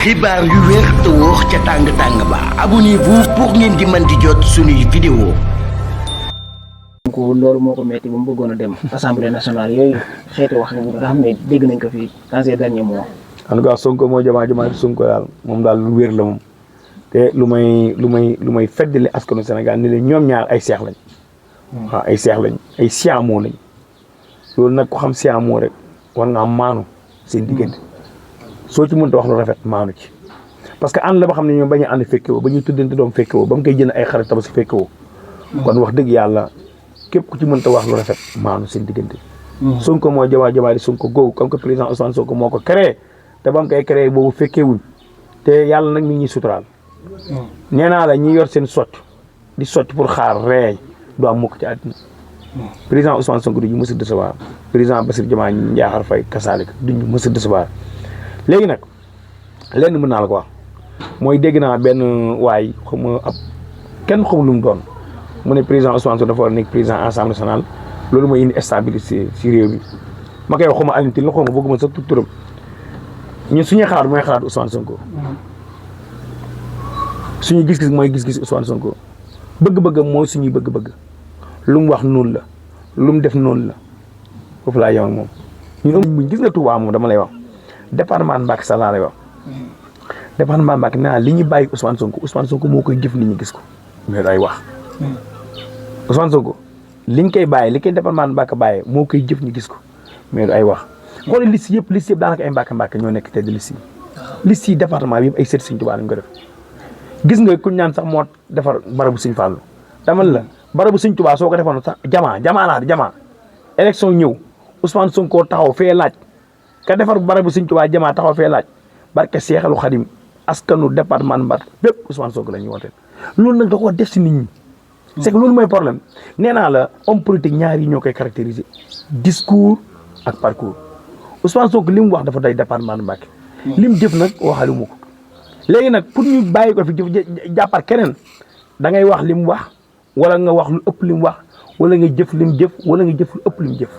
xibaar yu wér te wóor ca tàng ba abonnez-vous pour ngeen di mën di jot suñuy vidéo. ko loolu moo ko metti ba mu bëggoon a dem assemblée nationale yooyu xeeti wax nga xam ne dégg nañ ko fii dans ces derniers mois. en tout cas Sonko moo jamaa Sonko daal moom daal lu wér la moom te lu may feddali askanu Sénégal ni leen ñoom ñaar ay seex lañ. waaw ay seex lañ ay siamoo lañ loolu nag ko xam siamoo rek war nga am maanu seen diggante soo ci mënta wax lu rafet maanu ci parce que ànd la ba xam ne ñoom bañ a ànd fekkewoo ba ñuy tuddante doom fekkewoo ba mu koy jënd ay xarit tabaski fekkewoo kon wax dëgg yàlla képp ku ci mënta wax lu rafet maanu seen diggante. Sonko moo jamaa di Sonko googu comme que président Ousmane Sonko moo ko créé te ba mu koy créé boobu fekkewuñ te yàlla nag mi ngi ñuy suturaal. nee naa la ñi yor seen sotti di sotti pour xaar reey du am mukk ci àddina. président Ousmane Sonko du ñu mës a décevoir président Bassirou Diomaye Diakhar Faye kasaalika du ñu mës a décevoir léegi nag lenn mën naa la ko wax mooy dégg naa benn waay xawma ab kenn xamul lu mu doon mu ne président Ousmane Sonko dafa war a nekk président assemblée nationale loolu mooy indi stabilité ci réew mi ma koy wax xawma Alioune Tine la xawma bëgguma sax turam ñun suñuy xalaat mooy xalaat Ousmane Sonko suñu gis-gis mooy gis-gis Ousmane Sonko bëgg-bëggam mooy suñuy bëgg-bëgg lu mu wax noonu la lu mu def noonu la foofu laa yem ak moom ñun amuñ gis nga Touba moom dama lay wax département Mbacké sax laa lay wax département Mbacké naa li ñu bàyyi Ousmane Sonko moo koy jëf nit ñi gis ko mais day wax Ousmane Sonko liñ koy bàyyi li koy département Mbacké bàyyi moo koy jëf ñu gis ko mais du ay wax xoolal liste yëpp daanaka ay Mbacké ñoo nekk te de liste yi département bi yëpp ay seet Sëñ Tuubaa lañ ko def gis nga kuñ naan sax moo defar barabu Sëñ Fallu dama la barabu Sëñ Tuubaa soo ko defoon sax jamaa élection ñëw Ousmane Sonko taxaw fee laaj ka defar barabu Sëñ Tuubaa jamaa taxaw fee laaj barke Seexalu Xadim askanu département Mbacké bépp Ousmane Sonko la ñuy wooteel loolu nag da koo def si nit ñi c'est que loolu mooy problème nee naa la homme politique ñaar yi ñoo koy caractériser discours ak parcours Ousmane Sonko li mu wax dafa doy département Mbacké li mu jëf nag waxalu mu ko léegi nag pour ñu bàyyi ko fi jàppat keneen da ngay wax li mu wax wala nga wax lu ëpp li mu wax wala nga jëf li mu jëf wala nga jëf lu ëpp li mu jëf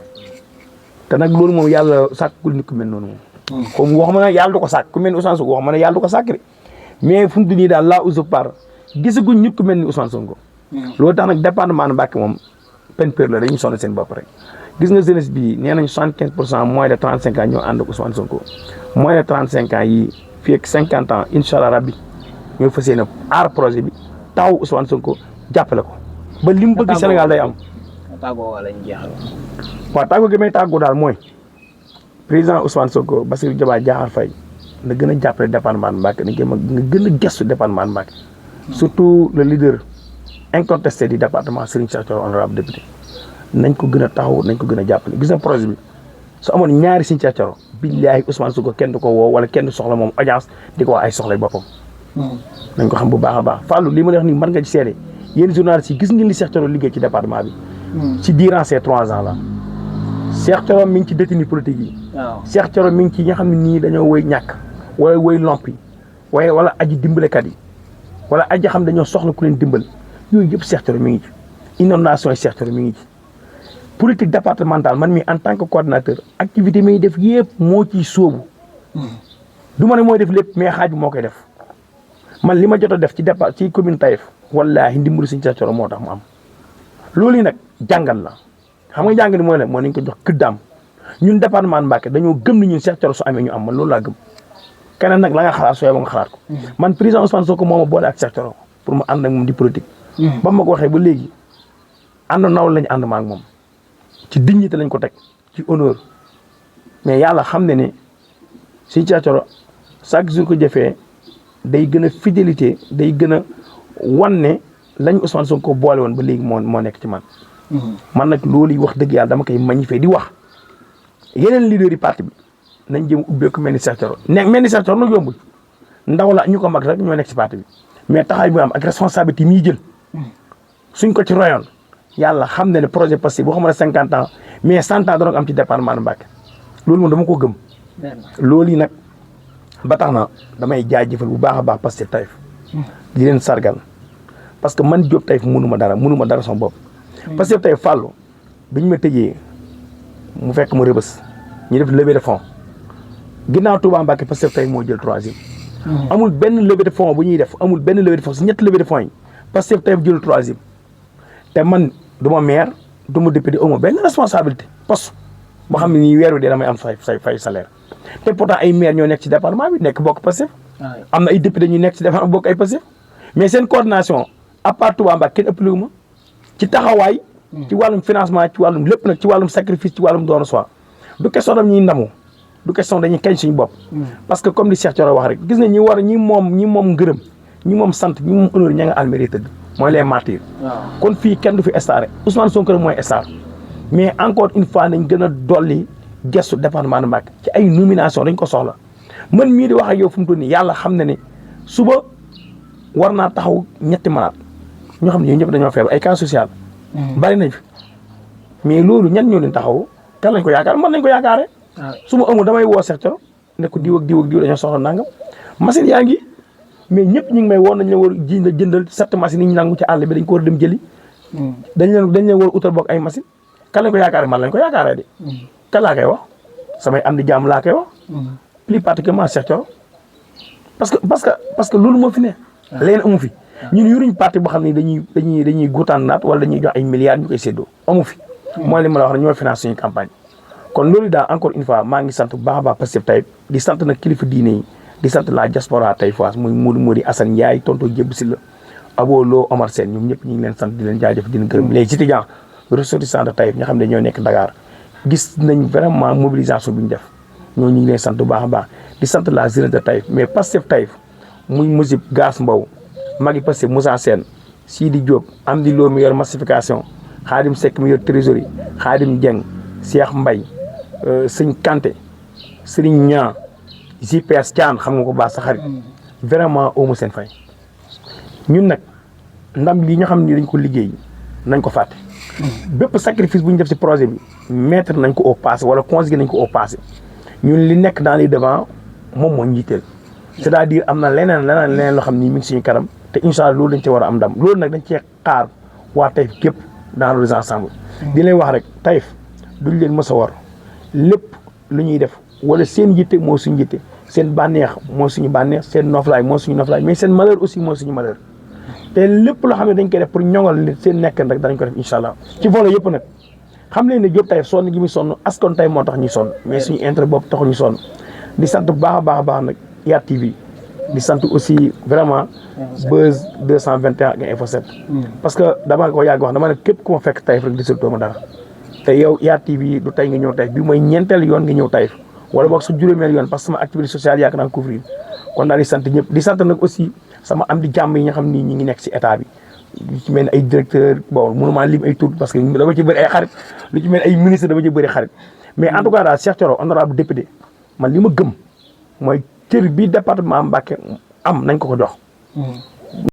te nag loolu moom yàlla sàkkul nit ku mel noonu moom comme wax ma ne yàlla du ko sàkk ku mel ni Ousmane Sonko wax ma ne yàlla du ko sàkk de mais fu mu nii daal là où je pars gisaguñ nit ku mel ni Ousmane Sonko loolu tax nag département Mbacké moom peine perdue la dañuy sonn seen bopp rek gis nga jeunesse bi nee nañ 75% moins de 35 ans ñoo ànd ak Ousmane Sonko moins de 35 ans yi fii ak 50 ans incha allah rabbi ñoo fas yéene aar projet bi taxaw Ousmane Sonko jàppale ko ba li mu bëgg Sénégal day am. tàggoo wala ñu jeexal. waaw tàggoo gi may tàggoo daal mooy président Ousmane Sonko Bassirou Diomaye Diakhar Faye na gën a jàppale département Mbacké na gën a gëstu département Mbacké surtout le leader incontesté du département Serigne Cheikh Thioro honorable député nañ ko gën a taxaw nañ ko gën a jàppale gis na projet bi su amoon ñaari Serigne Cheikh Thioro billaahi Ousmane Sonko kenn du ko woo wala kenn du soxla moom audience di ko wax ay soxlay boppam nañ ko xam bu baax a baax Fallou li ma wax nii mën nga ci seede yéen journalistes yi gis ngeen li Cheikh Thioro liggéey ci département bi ci durant ces 3 ans là Cheikh Thioro mi ngi ci détenu politique yi Cheikh Thioro mi ngi ci ñi nga xam ne nii dañoo woy ñàkk wala woy lomp yi waaye wala aji dimbalekat yi wala aji xam dañoo soxla ku leen dimbal yooyu yëpp Cheikh Thioro mi ngi ci inondation yi Cheikh Thioro mi ngi ci politique départementale man mi en tant que coordinateur activité mi def yëpp moo ciy sóobu du ma ne mooy def lépp mais xaaj bi moo koy def man li ma jot a def ci départ ci commune Taïf wallaahi ndimbalu Serigne Cheikh Thioro moo tax mu am loolu yi nag jàngal la xam nga jàngal mooy la moo nañ ko jox këddaam ñun département Mbacké dañoo gëm ni ñun Cheikh Thioro su amee ñu am man loolu laa gëm keneen nag la nga xalaat soo yeboo nga xalaat ko man président Ousmane Sonko moo ma boole ak Cheikh Thioro pour mu ànd ak moom di politique ba ma ko waxee ba léegi ànd naw lañu ànd ma ak moom ci dignité lañ ko teg ci honneur mais yàlla xam ne ne Serigne Cheikh Thioro chaque jour ko jëfee day gën a fidélité day gën a wan ne lañ Ousmane Sonko boole woon ba léegi moo nekk ci man man nag loolu yi wax dëgg yàlla dama koy magnifier di wax yeneen leader yi parti bi nañ jëm ubbeeku mel ni Cheikh Thioro mel ni Cheikh Thioro nag yombul ndaw la ñu ko mag rek ñoo nekk ci parti bi mais taxaay bi am ak responsabilité mi jël suñ ko ci royoon yàlla xam ne projet passé boo xam ne 50 ans mais 100 ans dana ko am ci département de Mbacké loolu moom dama ko gëm loolu yi nag ba tax na damay jaajëfal bu baax a baax Pastef Taïf di leen sargal parce que man Diop Taïf mënuma dara sama bopp Pastef Taïf Fallou biñ ma tëjee mu fekk ma rëbës ñu def levée de fonds ginnaaw Touba Mbacké Pastef Taïf moo jël 3e amul benn levée de fonds bu ñuy def amul benn levée de fonds si ñetti levée de fonds yi Pastef Taïf jël 3e te man du ma maire du ma député amoo benn responsabilité poste boo xam ne nii weer wi de damay am fay salaire te pourtant ay maire ñoo nekk ci département bi nekk bokk Pastef am na ay député ñu nekk ci département bokk ay Pastef mais seen coordination à part Touba Mbacké kenn ëppale wu ma ci taxawaay ci wàllum financement ci wàllum lépp nag ci wàllum sacrifice ci wàllum doon soi du question dam ñuy ndamu du question dañuy kañ suñu bopp parce que comme li Cheikh Thioro wax rek gis na ñi moom ngërëm ñi moom sant ñi moom honneur ña nga Almere tëdd mooy les martyrs kon fii kenn du fi star Ousmane Sonko mooy star mais encore une fois nañ gën a dolli gestu département de Mbacké ci ay nomination dañ ko soxla man mii di wax ak yow fu mu toll nii yàlla xam na ne suba war naa taxaw ñetti malade ñoo xam ne ñoom ñëpp dañoo feebar ay cas social bari nañ fi mais loolu ñan ñoo leen taxaw kan lañ ko yaakaar man nañ ko yaakaaree su ma amul damay woo secteur ne ko diw ak diw ak diw dañoo soxla nangam machine yaa ngi mais ñëpp ñu ngi may woon nañ la war a jëndal 7 machines yi ñu nangu ci àll bi dañ ko war a dem jëli dañ leen war a utal bokk ay machine kan lañ ko yaakaaree man lañ ko yaakaaree de kan laa koy wax samay am di jàmm laa koy wax plus particulièrement secteur parce que loolu moo fi ne leen amu fi ñun yoruñ parti boo xam ne dañuy guutaan naat wala dañuy jox ay milliards ñu koy séddoo amu fi mooy li ma la wax ne ñoo finance suñu campagne kon loolu daal encore une fois maa ngi sant bu baax a baax Pastef Taïf di sant nag kilifa diine yi di sant la diaspora Taïfoise muy Mody Assane Ndiaye tonto Jébb Sylla Abo Lo Omar Sène ñoom ñëpp ñu ngi leen sant di leen jaajëf di leen gërëm les étudiants ressortissants de Taïf ñi nga xam ne ñoo nekk Dakar gis nañ vraiment mobilisation bi ñu def ñoo ñu ngi leen sant bu baax a baax di sant la jeunesse de Taïf mais Pastef Taïf muy Mosib Gas Mbow Magui Pastef Moussa Sène Sidi Diop Amdi Lo mi yor massification Khadim Seck mi yor trésorerie Khadim Dieng Cheikh Mbaye Sëñ Kanté Serigne Niang JPS Thian xam nga ko baax sa xarit vraiment amu seen fay ñun nag ndam lii ñu xam ni dañ ko liggéey nañ ko fàtte bépp sacrifice bu ñu def ci projet bi mettre nañ ko au passé wala conjugué nañ ko au passé ñun li nekk dans les devants moom moo njiiteel c'est-à-dire am na leneen loo xam ni mi ngi suñu kanam te incha allah loolu dañ ci war a am ndam loolu nag dañ cee xaar waa Taïf képp dans les ensemble di leen wax rek Taïf duñ leen mës a war lépp lu ñuy def wala seen yitte moo suñu yitte seen bànneex moo suñu bànneex seen noflaay moo suñu noflaay mais seen malheur aussi moo suñu malheur te lépp loo xam ne dañ koy def pour ñoŋal seen nekkan rek danañ ko def incha allah ci volet yëpp nag xam leen ne Diop Taïf sonn gi muy sonn askan Taïf moo tax ñuy sonn mais suñu intérêt bopp taxul ñu sonn di sant bu baax a baax nag IYAT TV di sant aussi vraiment Buzz 221 ak Info 7 parce que dama ko yàgg wax dama ne képp ku ma fekk Taïf rek di ma dara te yow IYAT TV du tey nga ñëw Taïf bi mooy ñeenteel yoon nga ñëw Taïf wala boog sa juróomeel yoon parce que sama activité sociale yaakaar naa couvrir kon daal di sant ñëpp di sant nag aussi sama am di jàmm yi nga xam ni ñi ngi nekk si état bi lu ci mel ni ay directeur bon mënuma lim ay tur parce que dama ci bëri ay xarit lu ci mel ni ay ministre dama ci bëri xarit mais en tout cas daal Cheikh Thioro honorable député man li ma gëm mooy cër bi département Mbacké am nañ ko jox